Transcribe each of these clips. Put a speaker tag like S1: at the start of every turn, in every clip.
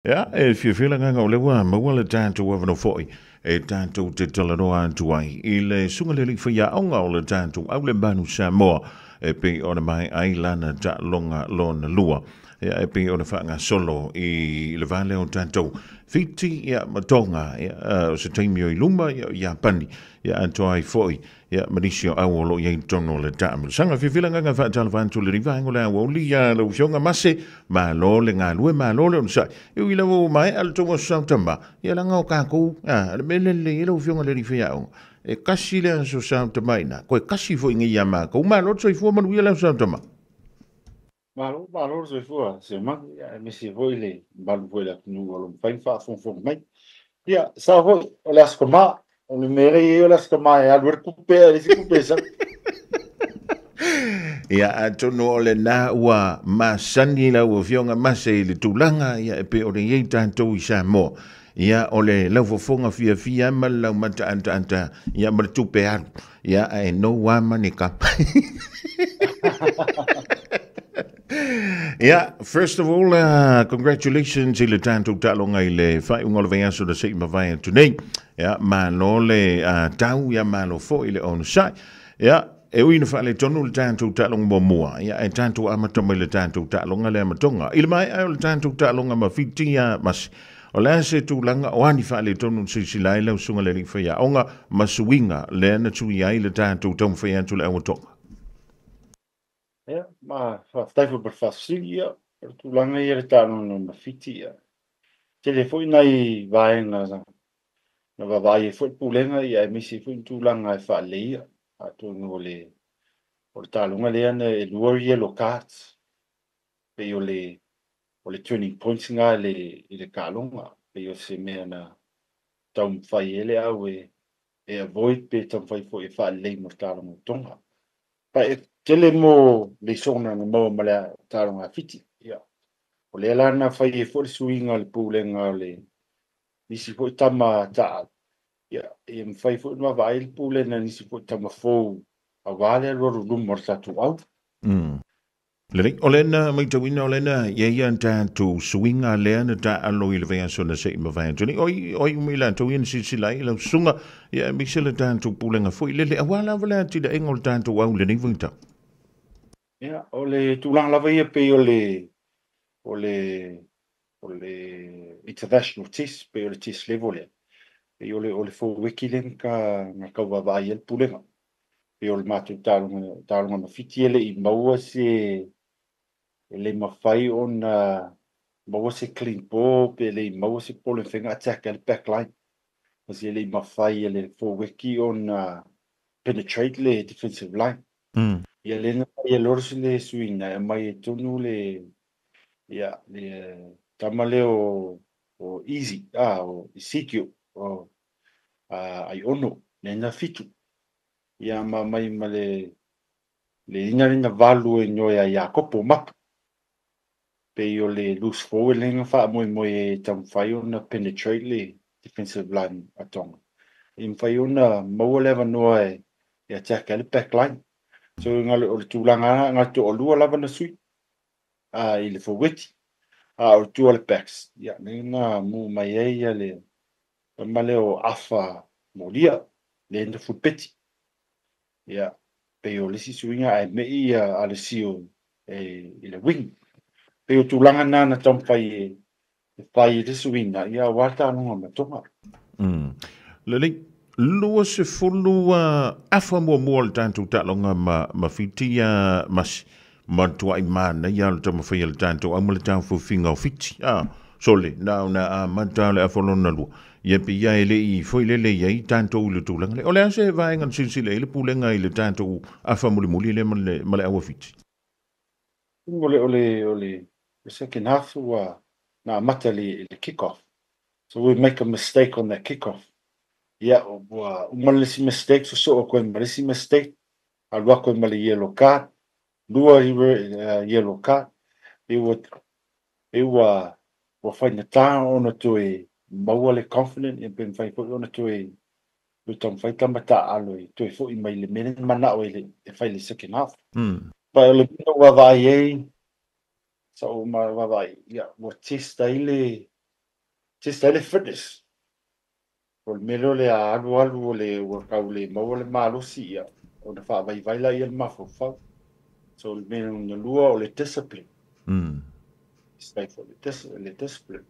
S1: Ia, e fiafia le agaga o lea ua maua le tatou avanoa foi e tatou te talanoa atu ai i le susuga i le alii faiaoga o le tatou Aulemanu Samoa e pei ona maea ai lana taaloga lona lua. Ia, e pei ona faagasolo i le va lea o tatou Fiti ia, ma Tonga, ia, o se taimi o i luma, ia, o Iapani, ia, atoa ai foi Ia, ma nisi o au o lo o i ai i totonu o le taamilosaga. Fiafia le agaga e faatalofa atu i lenei vaega o le aoauli ia lau Afioga Mase, malo le galue, malo le onosai. E ui lava ua maea le tou Aso Sa Tama, ia leaga o tatou, a, o le mea lea e lelei ai lau Afioga i le alii faiaoga, e tasi le Aso Sa Tama i ina, toe tasi foi nei ia matou. Malo le soifua, manuia le Aso Sa Tama.
S2: Malo, malo le soifua Siamani, ia aemaise foi le mamalu foi o le atunuu o lo o mafai ona faafogafoga mai. Ia, sao foi, o le Aso Tama, o le mea lea e i ai o le Aso Tama e alu ai le tupe ae leai se tupe e sau.
S1: Ia, atonu o lena ua masani lau Afioga Mase i le tulaga ia e pei ona i ai tatou i Samoa. Ia, o le laufofoga fiafia ma le laumata ataata, ia ma le tupe alu. Ia, ae no wa money ka. Yeah, first of all, congratulations i le tatou taaloga i le faaiuga o le vaiaso na se i mavae atu nei. Yeah, malo le tau, ia malo foi le onosai. Yeah, e ui ina faaletonu le tatou taaloga muamua, ia, ae tatou amata mai le tatou taaloga lea ma Tonga. I le maea o le tatou taaloga ma Fiti, ia, Masi, O le a se tulaga o a ni faaletonu na silasila ai lau Susuga i le Alii Faiaoga ma suiga lea na tui ai le tatou taumafai atu i le auatoga?
S2: Ia, ma faafetai foi mo le faafesili. Ia, o le tulaga ia i le taaloga ma Fiti, ia, tele foi nai vaega na vaavaai ai foi le Pulega, ia, aemaise ai foi ni tulaga e faaleleia. Atonu o le o le taaloga lea na e lua yellow cards, pei o le o le turning point lena i le, i le taaloga. Pei o se mea na taumafai ai le au e, e avoid pe taumafai foi e faalelei mo le taaloga o Tonga. Pa e tele mo lesona na maua ma le taaloga a Fiti. Ia, o lea la na fai ai foi le suiga o le pulega o le nisi foi tama taaalo. Ia, e mafai foi ona vaavaai le pulega i nisi foi tama fou aua le alualu i luma o le tatou au.
S1: Lelei, o lea na matauina o lea na i ai a tatou suiga lea na taaalo i le vaiaso na se i mavae atu nei. Oi, oi uma i latou ia na silasila ai i lau susuga, ia aemaise le tatou pulega foi lele, aua lava le atinaega o le tatou au i lenei vaitau.
S2: Ia, o le tulaga lava ia pei o le, o le, o le international test, pei o le test level lea, pei o le, o le forweki lea na ka, na tau vaavaai ai le pulega. Pei o le matou taaloga, taaloga ma Fiti e le i maua se, e le i mafai ona maua se clean ball pe le i maua se ball e mafai ona attack ai le back line. Kasi e le i mafai e le forweki ona penetrate le defensive line. Ia lea na fai e Loris le suiga e aumai ai tonu le, ia, le tama lea o, o Easy, ah, o Ezekiel, o Aiono, lea na fitu. Ia ma mai ma le le ina lena valu e noe a Iakopo Mapu. Pei o le loose forward lea na faamoemoe e taumafai ona penetrate le defensive line a Tonga. E mafai ona maua le avanoa e e attack ai le back line. So o le tulaga na le toalua lava na sui a i le forward a o le tua o le backs ia lea na mu mai ai ia le tama lea o Afa Molia lea na fulpeti. Ia, pei o le isi suiga ae me'i ia Alessio e, i le wing. Pei o tulaga na na taumafai e, e fai i le suiga, ia aua le taaloga ma Tonga.
S1: Lelei, 20 afa muamua o le tatou taaloga ma, ma Fiti ia Masi. Matuai manaia le taumafai a le tatou au ma le taofiofiga o Fiti. A, sole, na ona amata le afa lona lua. Ia pei ia e le i foi lele i ai tatou i le tulaga lea. O le a se vaega na silasila ai le pulega i le tatou afa mulimuli lea ma le, ma le au a Fiti?
S2: O le, o le, o le second half ua na amata i le kick off. So we make a mistake on that kick off. Ia, ua uma le isi mistake, sosoo atu ai ma le isi mistake, alu atu ai ma le yellow card, lua yellow card, e ua, e ua, ua faigata ona toe maua le confident, ia pe mafai foi ona toe, toe taumafai tama taaalo e toe foi mai le mea lea na manao ai e fai i le second half. But o le mea na ou vaavaai ai, sa ou vaavaai, ia, ua test ai le, Test ai le fitness. O le mea lea o le a alualu o le ua tau le maua le malosi ia ona faavaivai laia le mafaufau. So o le mea lona lua o le discipline. Test ai foi le discipline.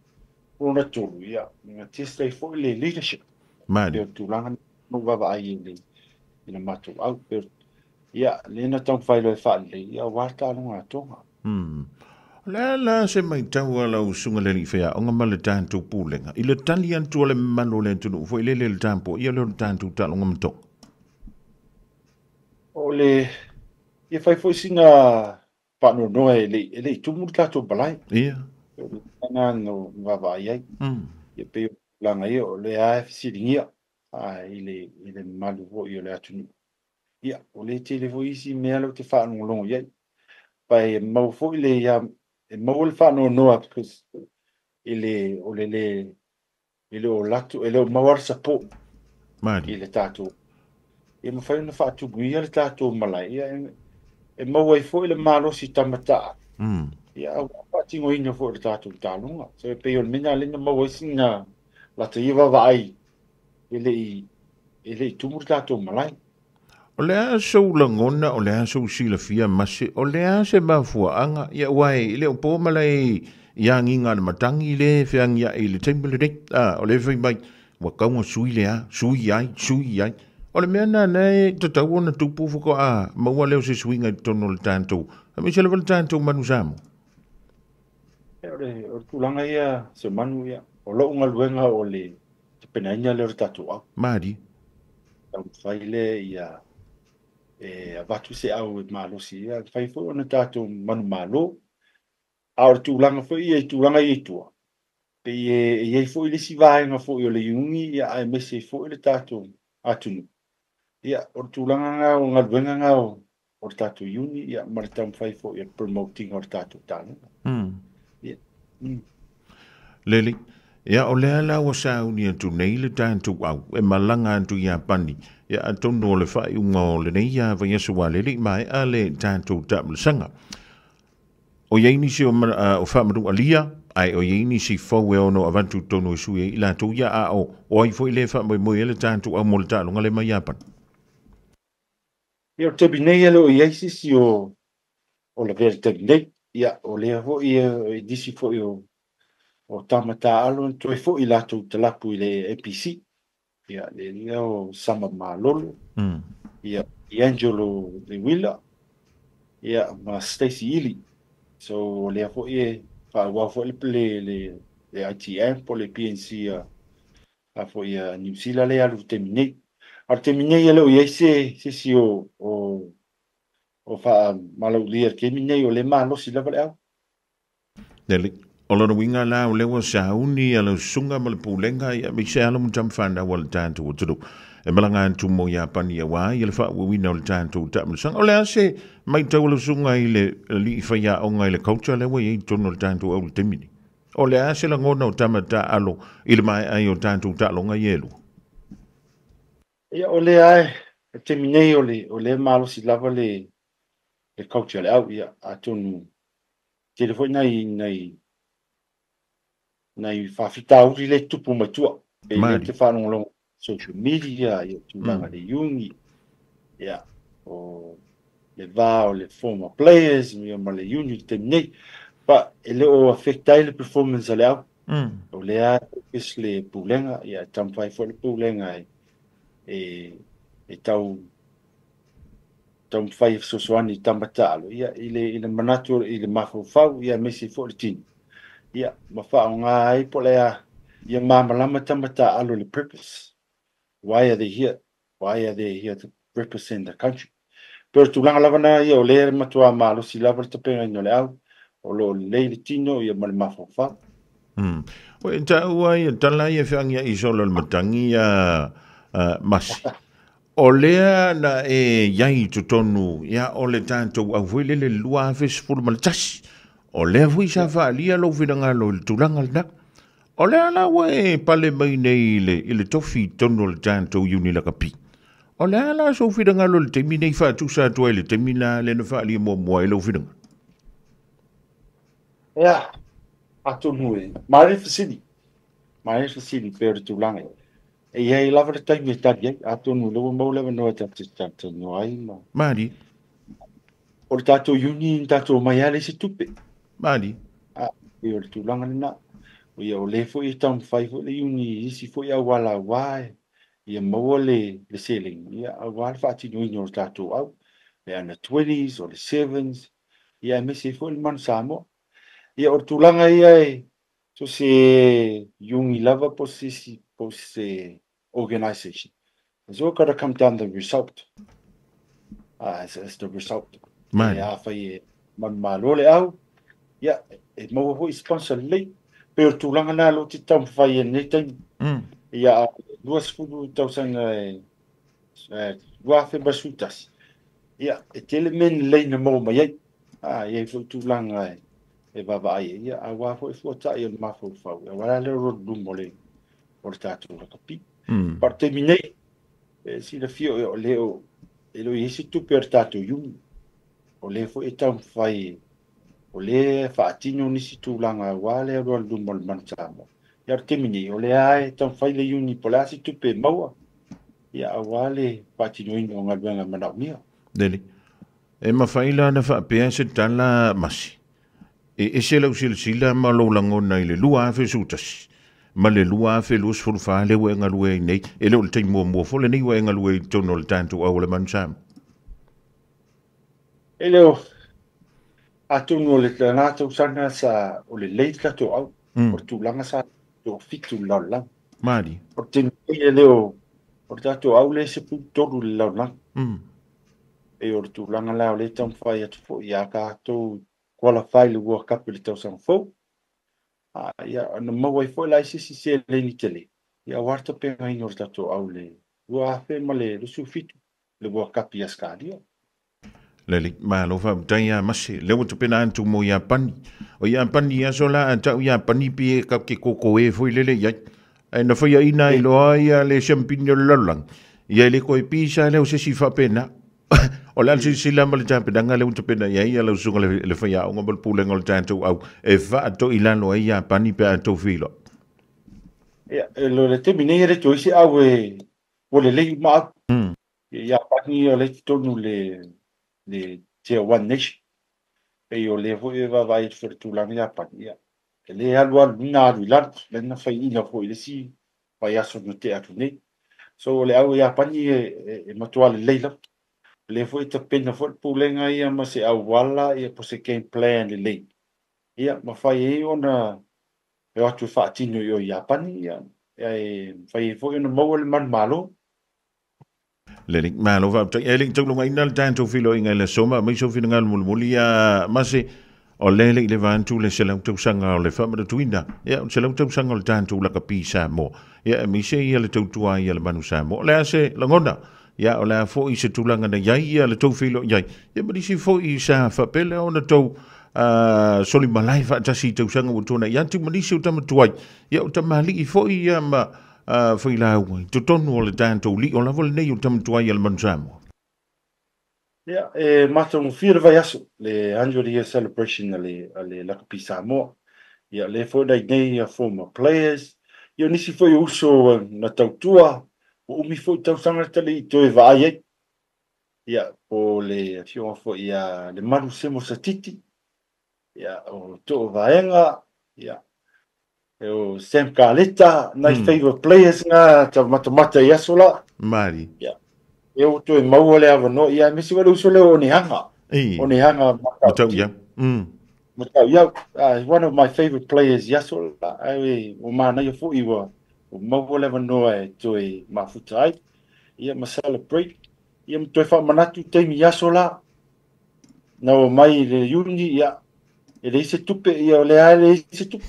S2: O lona tolu ia, na test ai foi le leadership.
S1: Mali.
S2: Pe o le tulaga na ou vaavaai i le matou au. Pe ia, lea na taumafai loa e faalelei, ia aua le taaloga atoga.
S1: O le a la se matau a lau susuga i le alii faiaoga ma le tatou pulega i le tali atu a le mamalu o le atunuu foi lele i le tapuaia lea o le tatou taaloga ma toga?
S2: O le ia fai foi sina faanoanoa e le i tumu le tatou malae.
S1: Ia.
S2: O le mea lena na vaavaai ai. Ia pei o le tulaga ia o lea e fesiligia i le mamalu foi o le atunuu. Ia, o lea e tele foi isi mea lea ou te faalogologo i ai. Pa e maua foi le ia, e maua le faanoanoa because i le, o le le, e le o latou, e le o maua le support
S1: Mali.
S2: i le tatou. Ia mafai ona faatumuia le tatou malae, ia e maua ai foi le malosi tamataa. Ia, au faatinoina foi le tatou taaloga. So e pei o le mea lena lea na maua ai sina lata ia vaavaai e le i tumu le tatou malae.
S1: O le a sou lagona, o le a sou silafia mase, o le a se mafuaanga, ia ua e le o po malae i agiga le matangi le feangi ai le taimi lenei. O le fai mai, ua kaunga sui le a, sui ai, sui ai. O le mea na e tatau ona tupu fuko a maua leo se suiga i totonu o le tatou, aemaise lava le tatou manu Samoa.
S2: O le tulaga ia se manu ia, o lou galuega o le tapenaina lea o le tatou au.
S1: Mali.
S2: Taumafai lea ia e avatu se au e malosi ia, fai foi ona tatou manumalo. A o le tulaga foi ia i tulaga ia i tua, pei e i ai foi le isi vaega foi o le iuni, ia aemaise ai foi le tatou atunuu. Ia, o le tulaga na o galuega na o le tatou iuni, ia, ma le taumafai foi o le promoting o le tatou taaloga. Ia.
S1: Lele, ia o lea la ua sauni atu nei le tatou au, e malaga atu i Iapani, ia atonu o le faaiuga o lenei ia vaiaso ua lele i maea le tatou taamilosaga. O iai nisi o faamanualia, ai o iai nisi fou e ono avatu tonu e sui ai i latou ia a o ai foi le faamoemoe ai le tatou au mo le taaloga le mai Iapani.
S2: Ia o le taimi nei e le o i ai sisi o lavea le taimi nei. Ia o lea foi e nisi foi o tama taalo na toe foi latou talapu i le APC. Ia le lea o Sama Malolo, ia Angelo Lewila, ia ma Stacy Ili. So o lea foi e faaauau foi le ITM po le PNC a foi a New Zealand lea alu i le taimi nei. A o le taimi nei e le o i ai se isi o faamalaulia i le taimi nei o le malosi lava le au.
S1: Lele, o lona uiga la o lea ua sauni a lau susuga ma le pulega ia aemaise alo ma tamafanau a le tatou atunuu. E malaga atu mo Iapani aua ia le faauauina o le tatou taamilosaga. O le a se matau a lau susuga i le alii faiaoga i le culture lea ua i ai i totonu o le tatou au i le taimi nei? O le a se lagona o tama taalo i le maea ai o tatou taaloga i e lua?
S2: Ia o lea e taimi nei o le malosi lava le culture o le au. Ia atonu tele foi nai faafitauli le tupu mai tua. Pe le te faalogologo social media, ia tulaga le iuni, ia o le va o le former players, ia ma le iuni le taimi nei. Pa e le o affect ai le performance a le au. O lea focus le pulega, ia taumafai foi le pulega e taumafai e fesoasoani i tama taalo, ia i le manatu i le mafaufau, ia aemaise foi le tino. Ia ma faaaoga ai po o le a ia malamalama tama taalo le purpose. Why are they here? Why are they here to represent the country? Pe o le tulaga lava na ia o lea matua malosi lava le tapenaina o le au, o lo o lelei le tino ia ma le mafaufau.
S1: O e taua ia tala ia feangia i solo le matangi ia masi. O lea na e iai totonu ia o le tatou au foi lele 2011. O lea foi sa faalia lou finagalo i le tulaga lena. O lea la ua e pale mai nei i le tofi i totonu o le tatou iuni lakapi. O lea la sou finagalo i le taimi nei faatusa atu ai le taimi la le na faalia muamua ai lou finagalo.
S2: Ia, atonu e, mare fesili. Mai fesili pei o le tulaga ia. E i ai lava le taimi e tali ai, atonu o lea ua maua le avanoa e tatou te talatalanoa ai ma.
S1: Mali.
S2: O le tatou iuni na tatou omai lava leai se tupe.
S1: Mali.
S2: A, pei o le tulaga lena. Ia o lea foi e taumafai foi le iuni i isi foi auala aua ia maua le seleni, ia aua le faatinoina o le tatou au, le under 20s, o le sevens, ia aemaise ai foi le Manu Samoa. Ia o le tulaga ia e so se iuni lava po o se isi po o se organisation, it's all gotta come down the result. It's the result.
S1: Mali.
S2: E afai e manumalo le au, ia e maua foi sponsor lelei. Pei o le tulaga lena o lo o te taumafai ai i lenei taimi. Ia 20 tausaga e 2011, ia e tele mea lelei na maua mai ai. E i ai foi tulaga e vaavaai ai, ia aua foi fuatai o le mafaufau, aua la le alu luma o le tatou lakapi. Pa o le taimi nei, e silafia o le o e le o i ai se tupe a le tatou iuni. O lea foi e taumafai, o lea e faatino nisi tulaga aua le alu alu luma o le Manu Samoa. Ia o le taimi nei, o lea e taumafai le iuni po o le a se tupe e maua, ia aua le faatinoina o galuega e manaomia.
S1: Lele. E mafai la ona faapea se tala masi. E ese lau silasila ma lou lagona i le 2011 ma le 2024 lea ua e galue ai nei. E le o le taimi muamua foi lenei ua e galue ai i totonu o le tatou au o le Manu Samoa.
S2: E le o atonu o le lena tausaga sa o lelei le tatou au, o le tulaga sa toafitu i le lalolagi.
S1: Mali.
S2: O le taimi nei e le o o le tatou au lea e 13 i le lalolagi. E o le tulaga la o lea e taumafai atu foi ia tatou qualify le World Cup i le tausaga fou. Ia ona maua ai foi la i se isi seleni tele, ia aua le tapenaina o le tatou au i le 2027 le World Cup i Ausetalia.
S1: Lelei, malo faafetai ia Mase. Lea ua tapena atu mo Iapani. O Iapani i aso la a tau Iapani pi e ka ke koko e foi lele i ai. Ae na faiaina ai loa ia le siampini o le lalolagi, ia e le koe pisa lea o se isi faapena. O le a le silasila ma le tapenaga lea ua tapena i ai ia lau susuga le faiaoga ma le pulega o le tatou au e faatoilalo ai Iapani pe a tou feiloai.
S2: Ia, o le taimi nei e le toe i se au e ua lelei uma au. Ia Iapani o lea i totonu le Tier 1 Nation. Pei o lea foi e vaavaai atu foi i le tulaga Iapani, ia, e le alu alu i luga alu i lalo, lea na faiaina foi i le isi vaiaso na tea atu nei. So o le au Iapani e matua lelei lava. O lea foi e tapena foi le pulega ia ma se auala ia po o se game plan lelei. Ia, mafai ai ona e o atu e faatino i o i Iapani, ia, e mafai ai foi ona maua le manumalo.
S1: Lelei, malo faafetai. E le i taulogaiina le tatou feiloaiga i le aso ma aumai sou finagalo mulimuli ia Mase, o lea e le i leva atu le 100 tausaga o le faamanatuina, ia o le 100 tausaga o le tatou lakapi Samoa, ia aemaise ia le tautua ai a le Manu Samoa. O le a se lagona? Ia o le a foi se tulaga na i ai ia le tou feiloai ai, ia ma nisi foi sa faapea lea ona tou solimalae faatasi i tausaga ua tuanai atu ma nisi o tama tuai, ia o tamalii foi ia ma failauga i totonu o le tatou lio lava lenei o tama tuai a le Manu Samoa.
S2: Ia, e matagofie le vaiaso, le 100 year celebration a le Lakapi Samoa. Ia, lea foi na i nei ia former players, ia o nisi foi o uso na tautua, ua umi foi tausaga ta le i toe vaai ai. Ia, po le afioga foi ia Lemalu Semo Satiti, ia, o Too Vaega, ia, e o Sam Kaleta, nai favourite players nga ta matamata i aso la.
S1: Mali.
S2: Ia, e o toe maua le avanoa, ia, aemaise foi le uso lea o Onehanga. Onehanga
S1: Matau ia.
S2: Matau ia, one of my favourite players i aso la. Ai, o manaia foi ua maua le avanoa e toe mafuta ai. Ia, ma celebrate. Ia, ma toe faamanatu taimi i aso la. Na o mai le iuni, ia, e leai se tupe, ia, o lea e leai se tupe.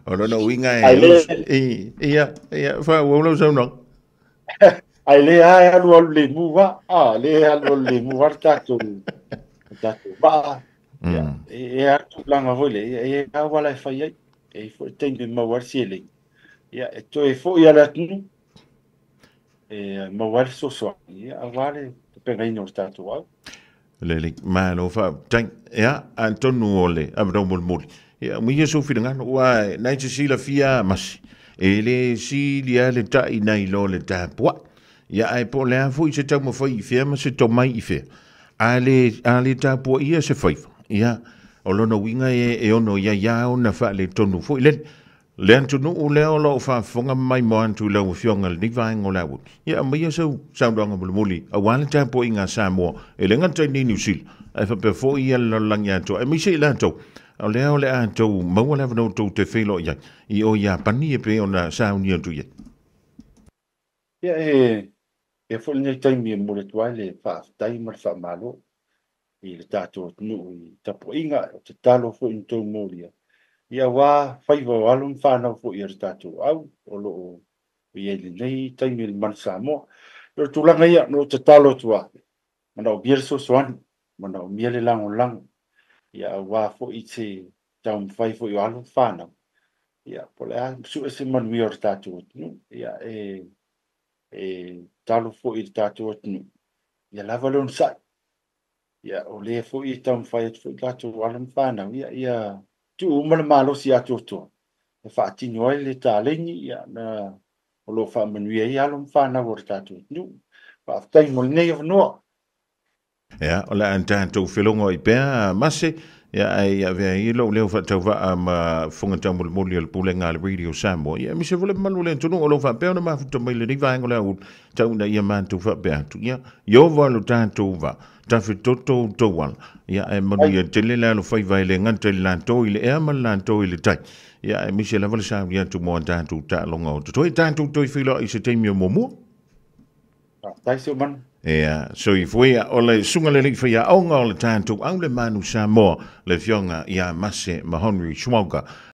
S1: O lona uiga e ia, ia, faaauau lau saunoaga.
S2: Ai le a e alu alu le mu va, a le alu alu le mu va le tatou vaa. Ia, e a tulaga foi le, e a auala e fai ai, e foi le taimi e maua ai le seleni. Ia, e toe foi a le atunuu, e maua ai le fesoasoani, ia, aua le tapenaina o le tatou au.
S1: Lelei, malo faafetai. Ia, atonu o le avanoa mulimuli, ia, aumaia sou finagalo, aua na e te silafia Masi, e le sili lava le ta'i nai lo le tapua'i. Ia, ae po o le a foi se taumafai i fea ma se tomai i fea, a le, a le tapuaia se faiva, ia, o lona uiga e, e ono i ai lava ona faaletonu foi lele. Le atunuu lea o lo o faafofoga ma maimoa atu i lau Afioga i lenei vaega o le aoauli, ia aumaia sau saunoaga mulimuli aua le tapuaiga a Samoa, e le gata i nei Niu Sila, ae faapea foi le lalolagi atoa, aemaise i latou o lea o le a tou maua le avanoa tou te feiloai ai i o Iapani e pei ona sauni atu i ai.
S2: Ia e e foi lenei taimi e momoli atu ai le faafetai ma le faamalo i le tatou atunuu i tapuaiga, o tatalo foi na tou molia, ia aua faiva o alo ma fanau foi a le tatou au o lo o i ai i lenei taimi i le Manu Samoa. O le tulaga ia, na ou tatalo atu lava, manaomia le fesoasoani, manaomia le lagolago, ia aua foi se taumafai foi o alo ma fanau, ia po o le a sue se manuia o le tatou atunuu. Ia e e tatalo foi i le tatou atunuu, ia lava le onosai. Ia, o lea foi e taumafai atu foi tatou alo ma fanau, ia, ia tuu uma le malosi atoatoa e faatino ai le taleni, ia, na o lo o faamanuia ai alo ma fanau o le tatou atunuu. Faafetai mo lenei avanoa.
S1: Ia, o le a tatou felogoai pea, Mase, ia, ae ia avea ai lou leo faatauvaa ma fofoga taumolimoli o le Pulega a le Radio Samoa, ia, aemaise foi le mamalu o le atunuu o lo o faapea ona mafuta mai lenei vaega o le aoauli, tau ina ia matou faapea atu, ia, Ieova lo tatou va, tafetoto outou ala, ia, ae manuia tele le alofaiva e le gata i le latou i le ea ma le latou i le tai, ia, aemaise lava le sauni atu mo a tatou taaloga o totoe. Tatou toe feiloai i se taimi o muamua.
S2: Faafetai Seumanu.
S1: Ea, soifua ia, o le susuga i le alii faiaoga o le tatou au le Manu Samoa, le Afioga ia Mase Mahonri Schwalger.